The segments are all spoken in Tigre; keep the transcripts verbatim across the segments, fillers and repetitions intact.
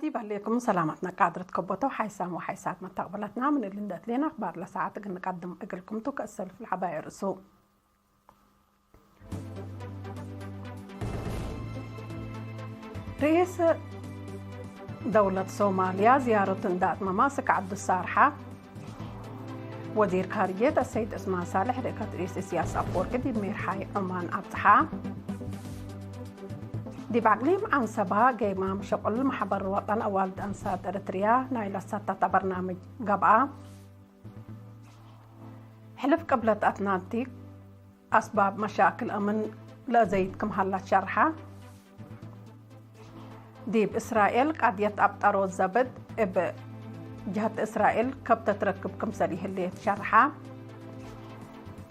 ይበሌኩም ሰላመትነ ቃድረት ከቦተው ሓይሳም ወሓይሳት መተቅበለትና ምን እሊ እንደ እትሌን አክባር ለሰዓት እግል ንቀድም እግልኩም ቱ። ከእሰልፍ ለሐባይ ርእሱ ርኢስ ደውለት ሶማልያ ዝያረቱ እንደ አትመማ ስክ ዐብዱሳርሓ። ወዚር ካርጅየት አሰይድ ዑስማን ሳልሕ ርኢከት ርኢስ እስያስ አፍወርቂ ዲብ ሜርሓይ ዑማን አብጽሓ። ዲብ አቅሊም ዐንሰባ ገይማም ሸቁል መሕበር ወጠን አዋልድ አንሳት ኤረትርያ ናይ ለሰተተ በርናምጅ ገብአ። ሕልፍ ቅብለት አትላንቲክ አስባብ መሻክል አምን ለአዘይድ ክም ሀላ ትሸርሐ። ዲብ እስራኤል ቃድየት አብጠሮት ዘብጥ እብ ጀህት እስራኤል ከብተት ረክብ ክምሰል ይህሌ ትሸርሐ።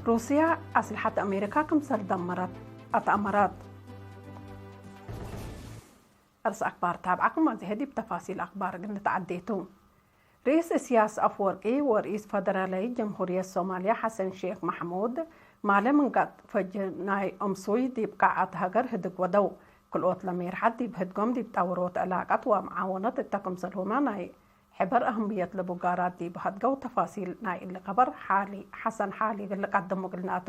ሩስያ አስልሐት አሜሪካ ክምሰል ደመረት አትአመረት። እርስ አክባር ታብዓኩም አዝሄ ዲብ ተፋሲል አክባር እግል ንትዓዴቱ። ርኢስ እስያስ አፍወርቂ ወርኢስ ፈደራላይት ጀምሁርየት ሶማልያ ሐሰን ሼክ መሕሙድ፣ ማሌ ምንጋጥ ፈጅር ናይ እምሱይ ዲብ ቃዐት ሀገር ህድግ ወደው። ክልኦት ለሜርሐት ዲብ ህድጎም ዲብ ጣውሮት ዕላቀት ወመዓወነት እተ ክምሰልሁመ ናይ ሕበር አህምየት ለቡ ጋራት ዲብ ሀድገው። ተፋሲል ናይ እሊ ከበር ሓሊ ሐሰን ሓሊ እግል ልቀድሙ እግልናቱ።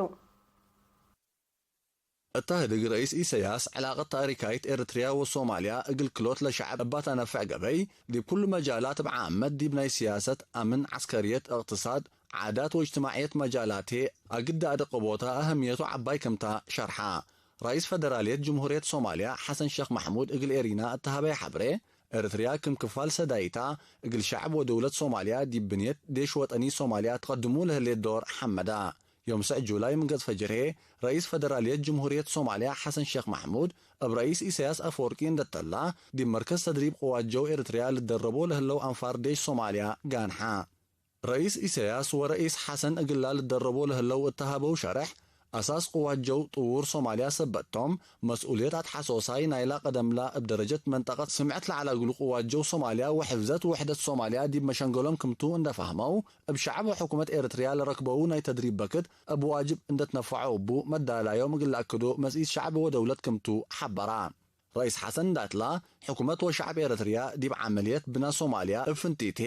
እተ ህድግ ረኢስ ኢሰያስ፣ ዕላቀት ታሪካይት ኤረትርያ ወሶማልያ እግል ክሎት ለሸዐብ እባ ተነፍዕ ገበይ፣ ዲብ ኩሉ መጃላት እብ ዓመት፣ ዲብ ናይ ስያሰት፣ አምን፣ ዐስከርየት፣ እቅትሳድ፣ ዓዳት ወእጅትማዕየት መጃላቴ፣ አግድ አደቅቦታ አህምየቱ ዐባይ ክምታ ሸርሐ። ረኢስ ፈደራልየት ጅምሁርየት ሶማልያ ሐሰን ሼክ መሕሙድ እግል ኤሪና እተ ሀበየ ሐብሬ፣ ኤረትርያ ክም ክፋል ሰዳይታ እግል ሸዐብ ወደውለት ሶማልያ ዲብ ብንየት ዴሽ ወጠኒ ሶማልያ ትቀድሙ ለህሌት ዶር ሐመዳ። ዮም ሰዕ ጁላይ ምን ገጽ ፈጅር ህዬ፣ ረኢስ ፈደራልየት ጅምሁርየት ሶማልያ ሐሰን ሼክ መሕሙድ፣ እብ ረኢስ ኢሰያስ አፈወርቂ እንደ ተላ፣ ዲብ መርከዝ ተድሪብ ቅዋት ጀው ኤረትርያ ልደረቦ ለህለው አንፋር ዴሽ ሶማልያ ጋንሐ። ረኢስ ኢሰያስ ወረኢስ ሐሰን እግላ ልደረቦ ለህለው እተ ሀበው ሸርሕ፣ አሳስ ቅዋት ጀው ጥዉር ሶማልያ ሰበት ቶም፣ መስኡልየት አትሐሶሳይ ናይላ ቀደምላ እብ ደረጀት መንጠቀት ስምዐት ለዐለ እግሉ ቅዋት ጀው ሶማልያ ወሕፍዘት ውሕደት ሶማልያ ዲብ መሸንገሎም ክምቱ እንደ ፈህመው፣ እብ ሸዐብ ወሕኩመት ኤረትርያ ለረክበው ናይ ተድሪብ በክት እብ ዋጅብ እንደ ትነፈዖ እቡ መዳላዮም እግል ለአክዶ መስኢት ሸዐብ ወደውለት ክምቱ ሐበራ። ረኢስ ሐሰን ዳትላ፣ ሕኩመት ወሸዐብ ኤረትርያ ዲብ ዐመልየት ብና ሶማልያ እብ ፍንቲቴ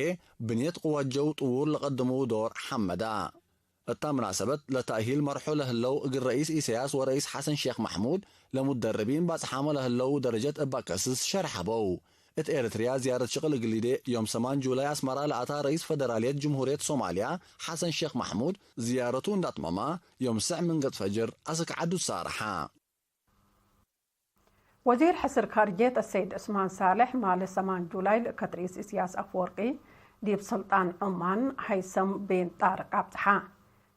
ብንየት ቅዋት ጀው ጥዉር ለቀደመው ዶር ሐመዳ። እታ ምናሰበት ለተእሂል መርሖ ለህለው እግል ረኢስ ኢሰያስ ወረኢስ ሐሰን ሼክ መሕሙድ ለሙደርቢን ባጽሓመ ለህለው ደረጀት እብ አከስስ ሸርሕ ሀበው። እት ኤረትርያ ዝያረት ሽቅል እግል ሊዴ ዮም ሰማን ጁላይ አስመራ ለአታ ረኢስ ፈደራልየት ጅምሁርየት ሶማልያ ሐሰን ሼክ መሕሙድ ዝያረቱ እንደ አትመማ ዮም ሰዕ ምን ገጽ ፈጅር አስክ ዐዱ ትሳርሐ። ወዚር ሕስር ካርጅየት አሰይድ ዑስማን ሳልሕ፣ ማሌ ሰማን ጁላይ ልእከት ርኢስ እስያስ አፍወርቂ ዲብ ሱልጣን ዑማን ሀይሰም ቤን ጣርቅ አብጽሐ።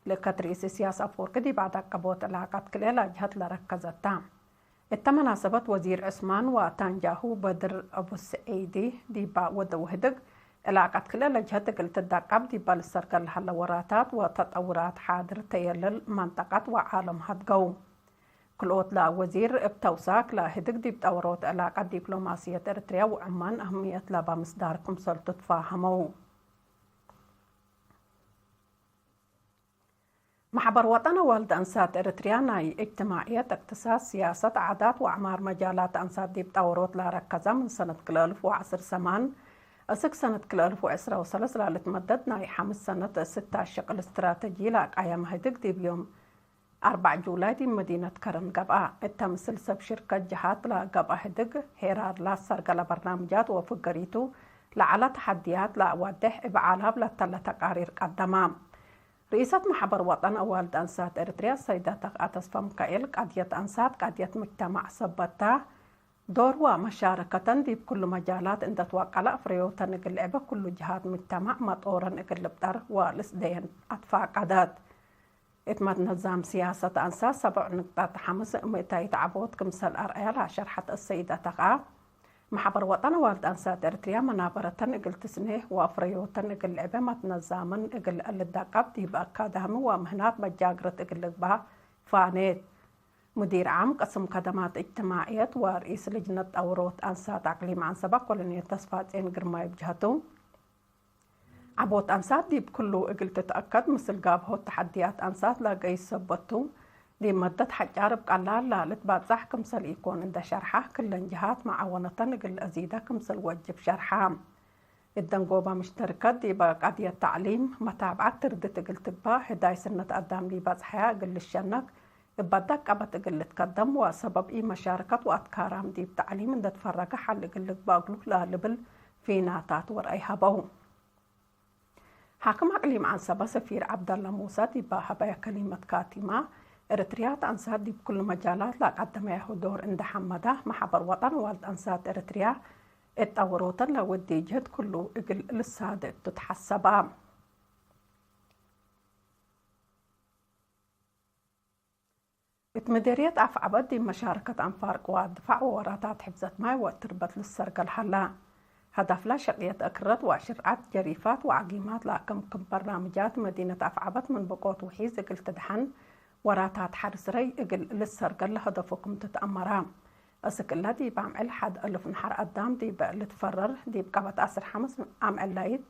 ልእከት ርኢስ እስያስ አፍወርቂ ዲብ አዳቀቦት ዕላቀት ክልኤ ለአጅሀት ለረከዘት ተ። እተ መናሰበት ወዚር ዑስማን ወአታንጃሁ በድር አቡ ስዒዲ ዲባ ወደው ህድግ፣ ዕላቀት ክልኤ ለጅሀት እግል ትዳቀብ ዲባ ልሰርገል ለሀለ ወራታት ወተጠውራት ሓድር ተየልል መንጠቀት ወዓለም ሀድገው። ክልኦት ለወዚር እብ ተውሳክ ለህድግ ዲብ ጠወሮት ዕላቀት ዲፕሎማስየት ኤረትርያ ወዑማን አህምየት ለበ ምስዳር ክምሰልቱ ትፋሀመው። መሕበር ወጠን አዋልድ አንሳት ኤረትርያ ናይ እጅትማዕየት፣ እቅትሳድ፣ ስያሰት፣ ዓዳት ወአዕማር መጃላት አንሳት ዲብ ጠወሮት ለረከዘ ምን ሰነት ክልኤ አልፍ ወዐስር ሰማን እስክ ሰነት ክልኤ አልፍ ወዕስራ ወሰለስ ለልትመደድ ናይ ሐምስ ሰነት ስታ ሽቅል እስትራተጂ ለአቃየመ ህድግ ዲብ ዮም አርበዕ ጁላይ ዲብ መዲነት ከረን ገብአ። እተ ምስል ሰብ ሽርከት ጀሃት ለገብአ ህድግ፣ ሄራር ለአሰርገለ በርናምጃት ወፍገሪቱ ለዐለ ተሐድያት ለአዋዴሕ እብ አላብ ለተለ ተቃሪር ቀደመ። ርኢሰት መሕበር ወጠን አዋልድ አንሳት ኤረትርያ ሰይደ ተክአ ተስፋ ሚካኤል፣ ቀድየት አንሳት ቀድየት ሙጅተማዕ ሰበት ተ፣ ዶር ወመሻረከተን ዲብ ኩሉ መጃላት እንደ ትወቀለ አፍረዮተን እግል ልዕበ፣ ኩሉ ጀሃት ሙጅተማዕ መጦረን እግል ልብጠር ወልስደየን አትፋቀደት። እት መትነዛም ስያሰት አንሳት ሰብዕ ንቅጠት ሐምስ ምእታይት ዐቦት ክምሰል አርአያ ለአሸርሐት አሰይደ ተክአ፣ መሕበር ወጠን አዋልድ አንሳት ኤረትርያ መናበረተን እግል ትስኔ ወአፍረዮተን እግል ልዕበ መትነዛምን እግል ልዳቀብ ዲብ አካዳሚ ወምህናት መጃግረት እግል ልግበእ ፋኔት። ሙዲር ዓም ቅስም ከደማት እጅትማዕየት ወርኢስ ልጅነት ጠውሮት አንሳት አቅሊም ዐንሰበ ኮሎኔል ተስፋጼን ግርማይ እብ ጀሀቱ፣ ዐቦት አንሳት ዲብ ክሉ እግል ትትአከድ፣ ምስል ጋብሆት ተሐድያት አንሳት ለገይስ ሰበት ቱ፣ ዲብ መደት ሐጫር እብ ቀላል ለልትባጻሕ ክምሰል ኢኮን እንደ ሸርሐ፣ ክለን ጀሃት መዓወነተን እግል ለአዚደ ክምሰል ወጅብ ሸርሐ። እደንጎበ ምሽተርከት ዲበ ቀድየት ተዕሊም መታብዐት ትርድት እግል ትግበእ፣ ህዳይ ስነት አዳም ዲብ በጽሐያ እግል ልሸነክ፣ እበ ደቀበት እግል ልትከደም ወሰበብ ኢመሻረከት ወአትካራም ዲብ ተዕሊም እንደ ትፈረገ ሐል እግል ልግበእ እግሉ ለልብል ፊናታት ወርአይ ሀበው። ሓክም አቅሊም ዐንሰበ ሰፊር ዐብደለ ሙሰ ዲበ ሀበየ ከሊመት ካቲመ፣ ኤረትርያት አንሳት ዲብ ኩሉ መጃላት ለአቀደመያሁ ዶር እንደ ሐመደ፣ መሐበር ወጠን ዋልድ አንሳት ኤረትርያ እት ጠውሮተን ለወዴ ጅህድ ኩሉ እግል ልሳደ እቱ ተሐሰበ። እት ምዴርየት አፍዐበት ዲብ መሻረከት አንፋር ቅዋት ድፋዕ ወወራታት ሕፍዘት ማይ ወእትርበት ልሰርገል ሀላ። ሀዳፍላ ሸቅየት እክረት ወአሽርዓት ጀሪፋት ወዐጊማት ለአከምክም በርናምጃት መዲነት አፍዐበት ምን ብቆት ውሒዝ እግል ትድሐን ወራታት ሐርስ ረይ እግል ልሰርገል ለሀደፉ ክም ትትአመራ። እስክ እለ ዲብ አምዕል ሐድ እልፍ ነሐር አዳም ዲብ ልትፈረር፣ ዲብ ቀበት ዐስር ሐምስ አምዕል ላይት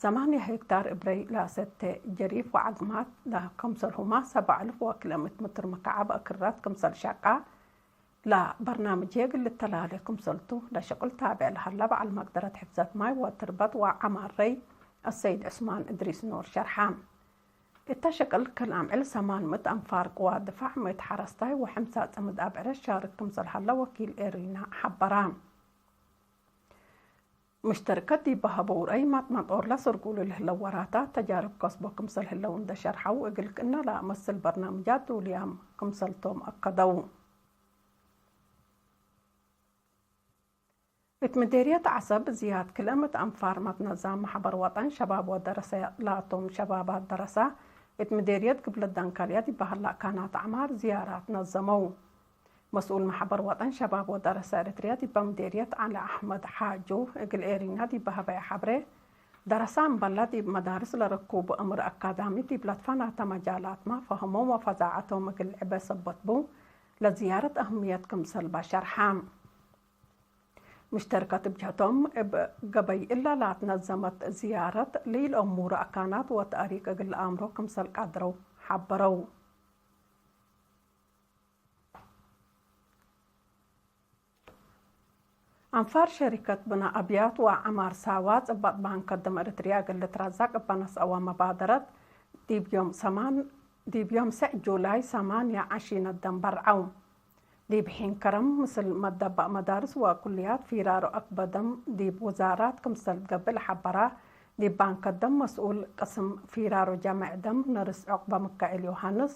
ሰማንያ ሄክታር እብ ረይ ለሰቴ ጀሪፍ ወዐግማት ለክምሰልሁመ፣ ሰብዓ እልፍ ወክልኤ ምእት ምትር ምክዓብ እክረት ክምሰል ሸቃ ለበርናምጅ እግል ልተላሌ ክምሰልቱ፣ ለሸቅል ታቤዕ ለሀለ በዐል መቅደረት ሕፍዘት ማይ ወትርበት ወዐማር ረይ አሰይድ ዑስማን እድሪስ ኖር ሸርሐ። እተ ሸቅል ክል አምዕል ሰማን ምእት አንፋር ቅዋት ድፋዕ፣ ምእት ሐረስታይ ወሐምሳ ጽምድ አብዕረት ሻርክ ክምሰል ሀለ ወኪል ኤሪና ሐበረ። ምሽተርከት ዲብ በሀበው ረይ፣ ማጥመጦር ለሰርጉሉ ለህለው ወራታት ተጃርብ ከስቦ ክምሰል ህለው እንደ ሸርሐው፣ እግል ክእነ ለአመስል በርናምጃት ዱልያም ክምሰልቶም አከደው። እት ምዴርየት ዐሰብ ዝያድ ክልኤ ምእት አንፋር መትነዛም መሐበር ወጠን ሸባብ ወደረሰ ላቶም ሸባባት ደረሰ፣ እት ምዴርየት ግብለት ደንከልየ ዲብ በሀለ አካናት አዕማር ዝያራት ነዘመው። መስኡል መሐበር ወጠን ሸባብ ወደረሰ ኤረትርየ ዲበ ምዴርየት ዐሊ አሕመድ ሓጁ እግል ኤሪና ዲብ ሀበየ ሐብሬ፣ ደረሰ እምበለ ዲብ መዳርስ ለረኩብ እምር አካዳሚ ዲብ ለትፈናተ መጃላትመ ፈሀሞም ወፈዛዐቶም እግል ልዕበ ሰበት ቡ፣ ለዝያረት አህምየት ክምሰልበ ሸርሐ። ምሽተርከት እብ ጀህቶም፣ እብ ገበይ እለ ላትነዘመት ዝያረት፣ ለኢለአሙሩ አካናት ወተእሪክ እግል ለአምሮ ክምሰል ቀድረው ሐበረው። አንፋር ሸሪከት ብና አብያት ወዐማር ሳዋ፣ ጽበጥ ባንክ ከደም ኤረትርያ እግል ልትረዘቅ እበ ነስአወ መባደረት፣ ዲብ ዮም ሰማን፣ ዲብ ዮም ሰዕ ጁላይ ሰማንያ ዐሺ ነደም በርዐው። ዲብ ሒን ከረም፣ ምስል መደባእ መዳርስ ወኩልያት ፊራሮ አክበ ደም ዲብ ውዛራት ክምሰል ትገብእ ለሐበራ፣ ዲብ ባንክ ደም መስኡል ቅስም ፊራሮ ጃምዕ ደም ነርስ ዑቅበ ምካኤል ዮሃንስ፣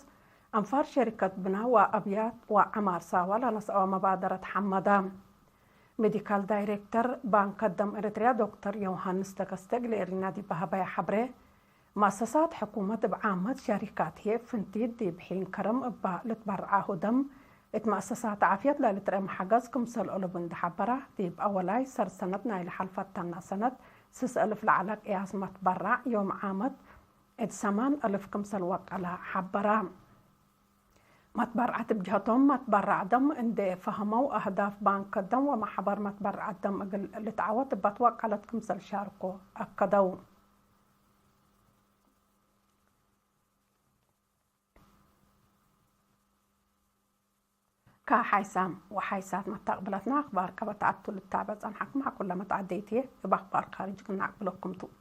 አንፋር ሸሪከት ብና ወአብያት ወዐማር ሳዋ ለነስአወ መባደረት ሐመደ። ሜዲካል ዳይሬክተር ባንክ ደም ኤረትርያ ዶክተር ዮሃንስ ተከስተ እግል ኤሪና ዲብ ሀበየ ሐብሬ፣ መአሰሳት ሕኩመት እብ ዓመት ሸሪካት ህዬ ፍንቲት ዲብ ሒን ከረም እባ ልትበርዓሁ ደም፣ እት መአሰሳት ዓፍየት ለልትረኤ መሐገዝ ክምሰል አለቡ እንዴ ሐበራ፣ ዲብ አወላይ ሰር ሰነት ናይለ ሐልፈት ተና ሰነት ስስ እልፍ ለዐለ ቅያስ መትበራዕ ዮም ዓመት እት ሰማን እልፍ ክምሰል ወቀለ ሐበራ። መትበርዐት እብ ጀህቶም፣ መትበራዕ ደም እንዴ ፈሀመው፣ አህዳፍ ባንክ ደም ወመሐበር መትበርዐት ደም እግል ልትዐወት እበ ትወቀለት ክምሰል ሻርኮ አከደው። ከሓይሳም ወሓይሳት መተቅብለትና አክባር ቀበት አቱ ልታበ ጸንሐኩም። ሐቁለ መትዓደይትዬ እብ አክባር ካርጅ ክናቅብለኩም ቱ።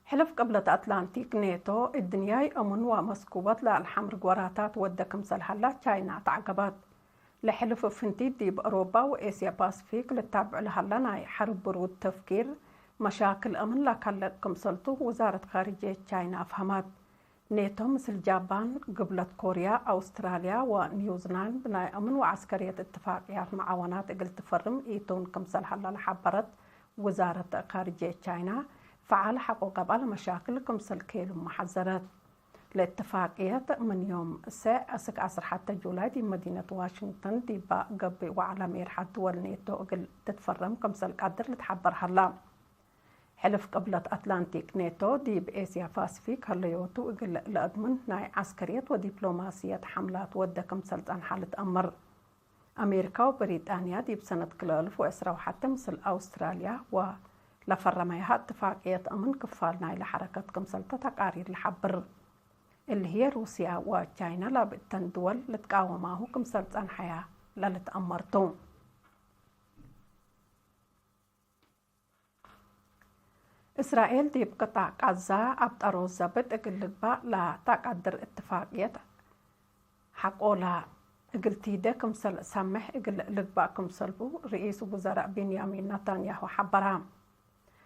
ሕልፍ ቅብለት አትላንቲክ ኔቶ፣ እድንያይ አምን ወመስኩበት ለአልሐምርግ ወራታት ወደ ክምሰል ሀላ ቻይና ተዐገበት። ለሕልፍ ፍንቲት ዲብ አሮባ ወኤስያ ፓስፊክ ልታብዕ ለሀላ ናይ ሐርብ ብሩድ ተፍኪር መሻክል አምን ለከልቅ ክምሰልቱ ውዛረት ካርጅየት ቻይና አፍሀመት። ኔቶ ምስል ጃባን፣ ግብለት ኮርያ፣ አውስትራልያ ወኒውዚላንድ ናይ አምን ወዐስከርየት እትፋቅያት መዓወናት እግል ትፈርም ኢቱን ክምሰል ሀለ ለሐበረት ውዛረት ካርጅየት ቻይና፣ ፈዓል ሐቆ ገብአ ለመሻክል ክምሰል ኬሉመ ሐዘረት። ለእትፋቅየት ምን ዮም ሰዕ እስክ ዐስር ሐተ ጁላይ ዲብ መዲነት ዋሽንግተን ዲበ ገብእ ወዐለ ሜርሐት ድወል ኔቶ እግል ትትፈረም ክምሰል ቀድር ልትሐበር ሀላ። ሕልፍ ቅብለት አትላንቲክ ኔቶ ዲብ ኤስያ ፓስፊክ ሀለዮቱ እግል ለአድምን ናይ ዐስከርየት ወዲፕሎማስየት ሐምላት ወደ ክምሰል ጸንሐ ልትአመር። አሜሪካ ወብሪጣንያ ዲብ ሰነት ክልኤ አልፍ ወዕስራ ወሐቴ ምስል አውስትራልያ ወለፈረመያሀ እትፋቅየት አምን ክፋል ናይለ ሐረከት ክምሰል ተ ተቃሪር ለሐብር። እሊ ህዬ ሩስያ ወቻይና ላብእተን ድወል ልትቃወማሁ ክምሰል ጸንሐያ ለልትአመር ቱ። እስራኤል ዲብ ቅጣዕ ቃዛ አብጠሮ ዘብጥ እግል ልግባእ ለተቀድር እትፋቅየት ሐቆላ እግል ቲዴ ክምሰል ሳምሕ እግል ልግባእ ክምሰልቡ ርኢስ ውዘራእ ቤንያሚን ናታንያሁ ሐበራ።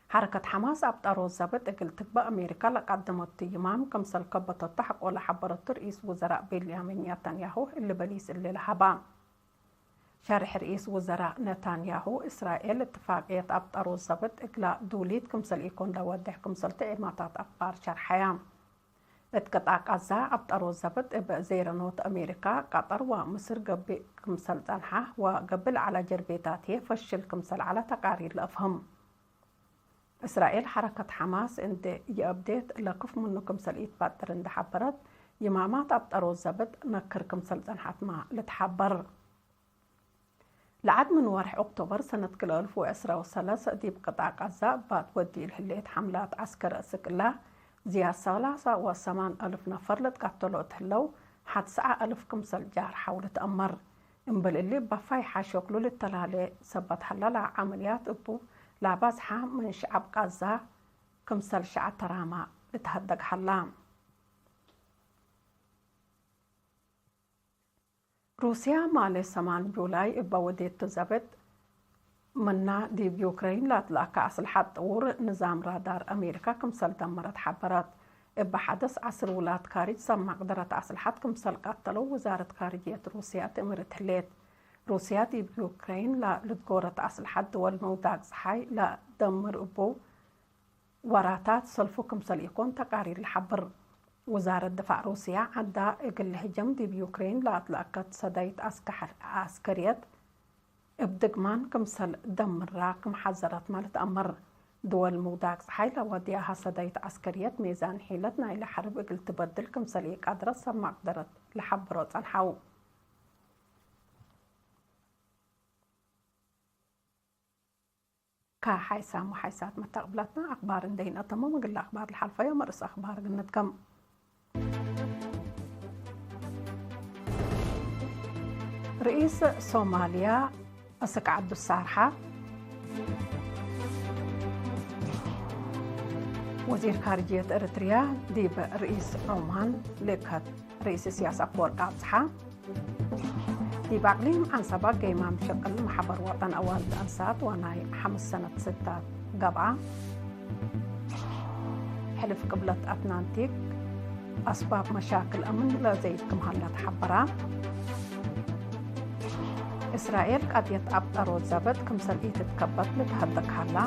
ሐረከት ሐማስ አብጠሮ ዘብጥ እግል ትግባእ አሜሪካ ለቀደመቱ ይማም ክምሰል ከበተቱ ሐቆላ ሐበረቱ ርኢስ ውዘራእ ቤንያሚን ናታንያሁ እሊ በሊስ እሊ ለሀባ። ሸርሕ ርኢስ ውዘራእ ነታንያሁ፣ እስራኤል እትፋቅየት አብጠሮ ዘብጥ እግላ ዱሊት ክምሰል ኢኮን ለወዴሕ ክምሰልቱ ዔማታት አክባር ሸርሐያ። እት ቅጣዕ ቃዛ አብጠሮ ዘብጥ እብ ዜረኖት አሜሪካ፣ ቀጠር ወምስር ገብእ ክምሰል ጸንሐ ወገብእ ለዐለ ጀርቤታት ህዬ ፈሽል ክምሰል ዐለ ተቃሪር ለአፍህም። እስራኤል ሐረከት ሐማስ እንዴ ይአብዴት ለክፍ ምኑ ክምሰል ኢትባጥር እንዴ ሐበረት፣ ይማማት አብጠሮ ዘብጥ ነክር ክምሰል ጸንሐትመ ልትሐበር። ለዐድ ምን ወርሕ ኦክቶበር ሰነት ክልኤ አልፍ ወዕስራ ወሰለስ ዲብ ቅጣዕ ቃዛ እባት ወዲል ህሌት ሐምላት ዐስከር እስክ እላ ዝያድ ሰላሳ ወሰማን አልፍ ነፈር ልትቀተሎ እት ህለው፣ ሐድ ሰዓ አልፍ ክምሰል ጃርሐው ልትአመር። እምበል እሊ፣ እብ ፋይሐ ሸክሉ ልተላሌ ሰበት ሀላ ለዐመልያት እቡ ለአባዝሐ ምን ሸዐብ ቃዛ ክምሰል ሸዐ ተራማ ልትሀደግ ሀላ። ሩስያ ማሌ ሰማን ጁላይ እበ ወዴቱ ዘብጥ ምና ዲብ ዩክረይን ለአትለአከ አስልሐት ጥዉር ንዛም ራዳር አሜሪካ ክምሰል ደመረት ሐበረት። እበ ሐደስ ዐስር ውላድ ካርጅ ሰብ መቅደረት አስልሐት ክምሰል ቀተለው ውዛረት ካርጅየት ሩስያ ትእምርት ህሌት። ሩስያ ዲብ ዩክረይን ለልትጎረት አስልሐት ድወል ምውዳቅ ጸሓይ ለደምር እቡ ወራታት ሰልፉ ክምሰል ኢኮን ተቃሪር ለሐብር። ውዛረት ድፋዕ ሩስያ ዐዳ እግል ህጀም ዲብ ዩክሬን ለአትለአከት ሰዳይት አስከሐር-፣ ዐስከርየት እብ ድግማን ክምሰል ደምራ ክም ሐዘረትመ ልትአመር። ድወል ምውዳቅ ጸሓይ ለወድያሀ ሰዳይት ዐስከርየት ሜዛን ሒለት ናይለ ሐርብ እግል ትበድል ክምሰል ኢቀድረት ሰብ መቅደረት ለሐብሮ ጸንሐው። ከሓይሳም ወሓይሳት መተቅብላትና አክባር እንዴ ኢነአተምም፣ እግል አክባር ለሓልፈዮም ርእስ አክባር እግል ንድገም። ርኢስ ሶማልያ እስክ ዐዱ ሳርሐ፣ ወዚር ካርጅየት ኤረትርያ ዲብ ርኢስ ዖማን ልእከት ርኢስ እስያስ አፈወርቅ አብጽሐ። ዲብ አቅሊም ዐንሰበ ገይማም ሸቅል መሕበር ወጠን አዋልድ አንሳት ወናይ ሐምስ ሰነት ስታት ገብአ። ሕልፍ ቅብለት አትናንቲክ አስባብ መሻክል አምን ለዘይድ ክም ሀላ ተሐበራ። እስራኤል ቀድየት አብጠሮ ዘብጥ ክምሰል ኢትትከበት ልትሀደግ ሀላ።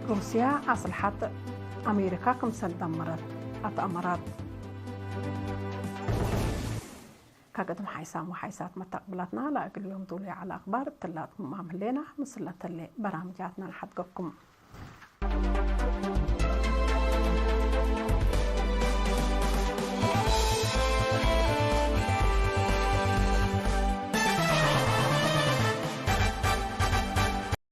ሩስያ አስልሐት አሜሪካ ክምሰል ደመረት አትአመራት። ከቅድም ሓይሳም ወሓይሳት መተቅብላትና ለእግል ዮም ዱሉይ ዐለ አክባር እትላ አትምማም ህሌና። ምስለ ተሌ በራምጃትና ለሐድገኩም።